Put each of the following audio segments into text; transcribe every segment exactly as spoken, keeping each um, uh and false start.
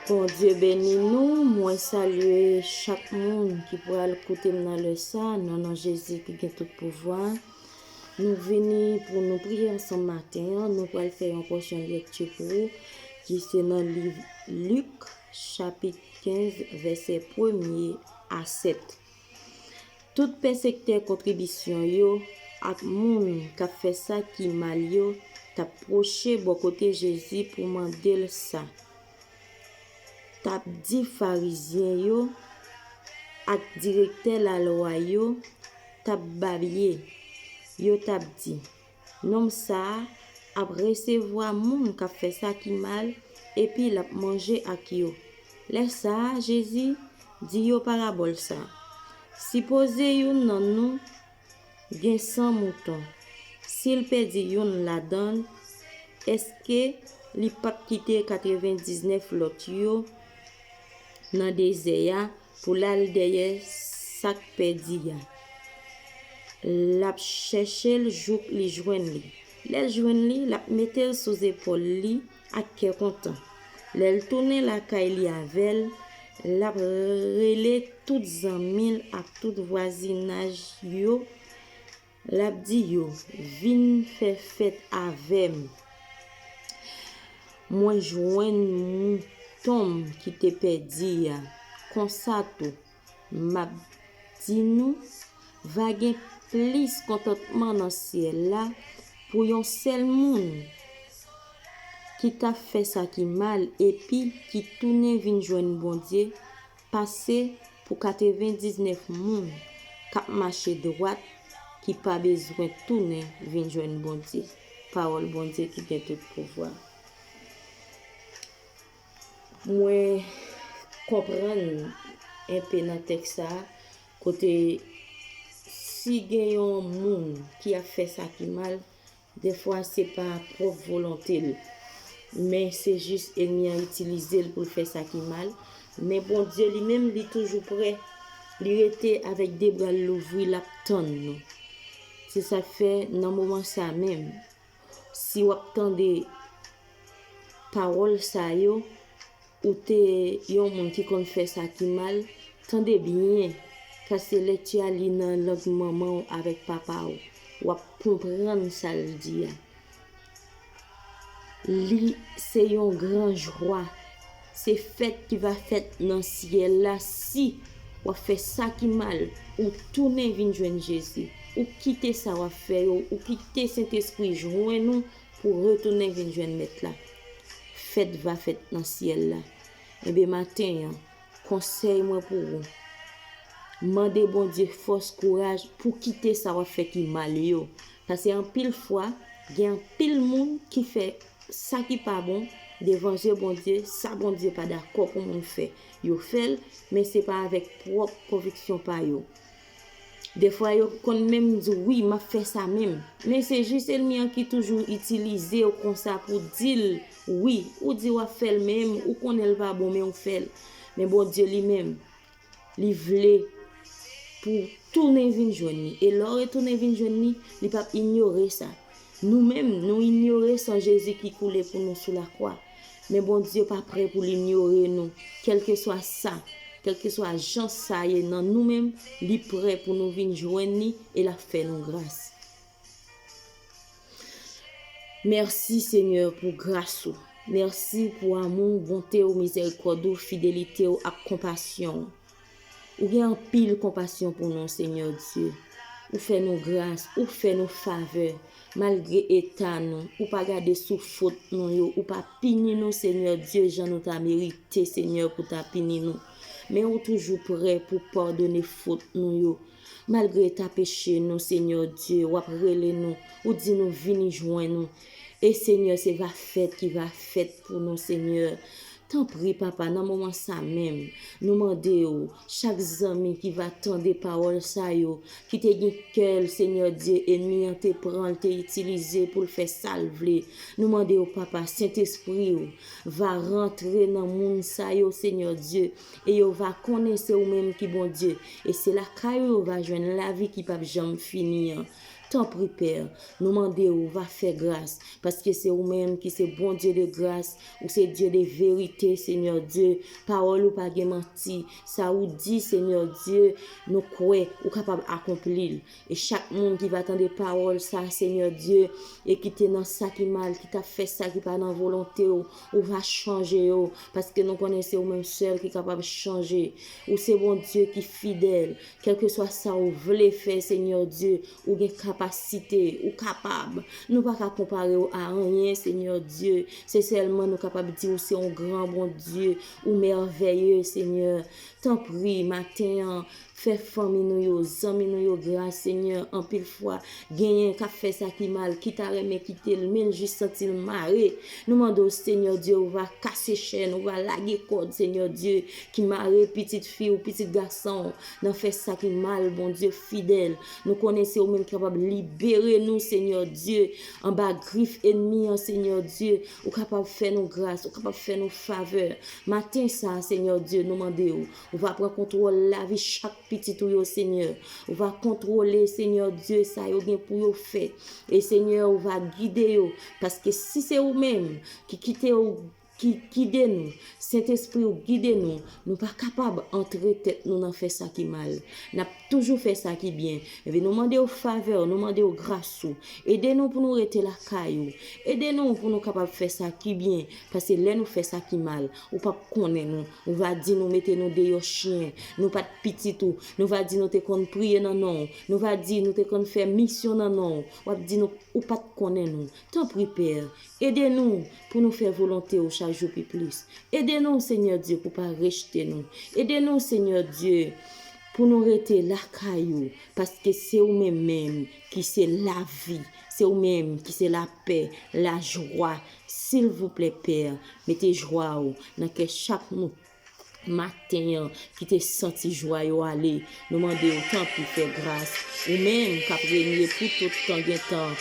Bondye beni nou. Mwen salye chak moun ki pral koute m nan lè sa, nan non Jezi ki gen tout pouvwa. Nou vini pou nou priye ansanm maten an. Nou pral fè yon pòsyon lekti pou ou, ki se nan liv Lik, chapit kenz, vèsè premye a sèt. Tout pèsektè kontribisyon yo ak moun k ap fè sa ki mal yo t ap pwoche bò kote Jezi pou mande l sa. T ap di Farizyen yo ak direktè lalwa yo t ap babye. Yo t ap di, Nonm sa a ap resevwa moun k ap fè sa ki mal, epi l ap manje ak yo. Lè sa a, Jezi di yo parabòl sa a, Sipoze youn nan nou gen san mouton. Si l pèdi youn ladan l, èske li p ap kite katrevendiznèf lòt yo nan dezè a pou l al dèyè sa k pèdi a? L ap chèche l jouk li jwenn li. Lè l jwenn li, l ap mete l sou zepòl li ak kè kontan. Lè l tounen lakay li avè l, l ap rele tout zanmi l ak tout vwazinaj yo. L ap di yo, Vin fè fèt avè m. Mwen jwenn mouton m ki te pèdi a. Konsa tou, m ap di nou, va gen plis kontantman nan syèl la pou yon sèl moun ki t ap fè sa ki mal epi ki tounen vin jwenn Bondye pase pou katrevendiznèf moun k ap mache dwat ki pa bezwen tounen vin jwenn Bondye. Pawòl Bondye ki gen tout pouvwa. Mwen konprann enpe nan tèks sa a, kote si gen yon moun ki ap fè sa ki mal, defwa se pa pwòp volonte l, men se jis ènmi an itilize l pou l fè sa ki mal. Men Bondye li menm, li toujou prè, li rete avèk de bra l louvri, l ap tann nou. Se sa k fè, nan moman sa menm, si w ap tande pawòl sa yo, ou te yon moun ki konn fè sa ki mal, tande byen, paske lekti a li nan lang manman w avèk papa w, w ap konprann sa l di a. Li se yon gran jwa, se fèt ki va fèt nan syèl la si w ap fè sa ki mal, ou tounen vin jwenn Jezi, ou kite sa w ap fè yo, ou kite Sentespri jwenn ou pou retounen vin jwenn Mèt la. Fèt va fèt nan syèl la. Enben, maten an, konsèy mwen pou ou, mande Bondye fòs, kouraj pou kite sa w ap fè ki mal yo. Paske anpil fwa, gen anpil moun ki fè sa ki pa bon devan je Bondye, sa Bondye pa dakò pou moun fè. Yo fè l, men se pa avèk pwòp konviksyon pa yo. Defwa, yo konn menm di, "Wi, m ap fè sa menm." Men se jis ènmi an ki toujou itilize w konsa pou di l, "Wi," ou di w ap fè l menm, ou konnen l pa bon, men ou fè l. Men Bondye li menm, li vle pou w tounen vin jwenn li. E lè w retounen vin jwenn li, li p ap inyore sa. Nou menm, nou inyore san Jezi ki koule pou nou sou lakwa. Men Bondye pa prè pou l inyore nou. Kèlkeswa sa, kèlkeswa jan sa ye nan nou menm, li prè pou nou vin jwenn li e l ap fè nou gras. Mèsi, Senyè, pou gras ou. Mèsi pou amou w, bonte w, mizèrikòd ou, fidelite w ak konpasyon w. Ou gen anpil konpasyon pou nou, Senyè Dye. Ou fè nou gras, ou fè nou favè. Malgre eta nou, ou pa gade sou fot nou yo, ou pa pini nou, Senyè Dye, jan nou ta merite, Senyè, pou ta pini nou. Men ou toujou prè pou padone fot nou yo. Malgre eta peche nou, Senyè Dye, w ap rele nou, ou di nou vini jwenn ou. E Senyè, se va fèt ki va fèt pou nou, Senyè. Tanpri, Papa, nan moman sa menm, nou mande w, chak zanmi ki va tande pawòl sa yo, ki te gen kè l, Senyè Dye, ènmi an te pran l, te itilize pou l fè sa l vle. Nou mande w, Papa, Sentespri w va rantre nan moun sa yo, Senyè Dye, e yo va konnen se ou menm ki Bondye, e se lakay ou yo va jwenn lavi ki p ap janm fini an. Tanpri, Pè, nou mande w, va fè gras, paske se ou menm ki se Bondye de gras, ou se Dye de verite, Senyè Dye. Pawòl ou pa gen manti, sa ou di, Senyè Dye, nou kwè ou kapab akonpli l. E chak moun ki va tande pawòl sa, Senyè Dye, e ki te nan sa ki mal, ki t ap fè sa ki pa nan volonte w, ou va chanje yo, paske nou konnen se ou menm sèl ki kapab chanje. Ou se Bondye ki fidèl. Kèlkeswa sa ou vle fè, Senyè Dye, ou gen kapasite, ou kapab. Nou pa ka konpare w a anyen, Senyè Dye. Se sèlman nou kapab di ou se yon gran Bondye, ou mèvèye, Senyè. Tanpri, maten an, fè fanmi nou yo, zanmi nou yo gras, Senyè. Anpil fwa, genyen k ap fè sa ki mal, ki ta renmen kite l, men l jis santi l mare. Nou mande w, Senyè Dye, ou va kase chèn, ou va lage kòd, Senyè Dye, ki mare pitit fi w, pitit gason w nan fè sa ki mal, Bondye fidèl. Nou konnen se ou menm ki kapab libere nou, Senyè Dye, anba grif ènmi an, Senyè Dye. Ou kapab fè nou gras, ou kapab fè nou favè. Maten sa, Senyè Dye, nou mande w, ou va pran kontwòl lavi chak pitit ou yo, Senyè. Ou va kontwole, Senyè Dye, sa yo gen pou yo fè. E, Senyè, ou va gide yo, paske si se ou menm ki kite w, ki gide nou, Sentespri w gide nou, nou pa kapab antre tèt nou nan fè sa ki mal. N ap toujou fè sa ki byen. Ebyen, nou mande w favè w, nou mande w gras ou. Ede nou pou nou rete lakay ou. Ede nou pou nou kapab fè sa ki byen, paske lè nou fè sa ki mal, ou p ap konnen nou. Ou va di nou mete nou deyò chen, nou pa t pitit ou. Nou va di nou te konn priye nan non w. Nou va di nou te konn fè misyon nan non w. W ap di nou ou pa t konnen nou. Tanpri, Pè, ede nou pou nou fè volonte w chak jou pi plis. Ede nou, Senyè Dye, pou pa rejte nou. Ede nou, Senyè Dye, pou nou rete lakay ou, paske se ou menm menm ki se lavi, se ou menm ki se lapè, lajwa. Silvouplè, Pè, mete jwa w nan kè chak moun maten an ki te santi jwa yo ale. Nou mande w, tanpri, fè gras. Ou menm k ap renye pou tout tan gen tan.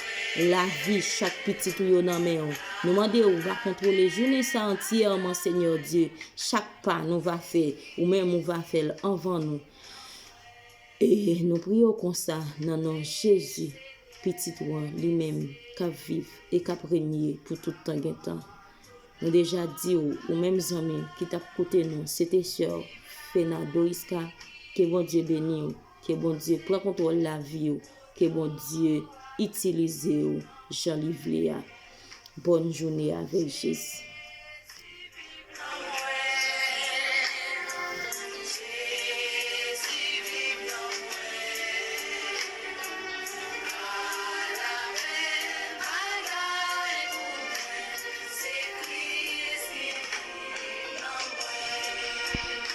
Lavi chak pitit ou yo nan men w. Nou mande w, va kontwole jounen sa antyèman, Senyè Dye. Chak pa nou va fè, ou menm ou va fè l anvan nou. E nou priye w konsa nan non Jezi, Pitit ou an, li menm, k ap viv e k ap renye pou tout tan gen tan. Nou deja di w, ou menm zanmi ki t ap koute nou, se te sè w, Fena Doriska, ke Bondye beni w, ke Bondye pran kontwòl lavi w, ke Bondye itilize w jan li vle a. Bòn jounen avèk Jezi.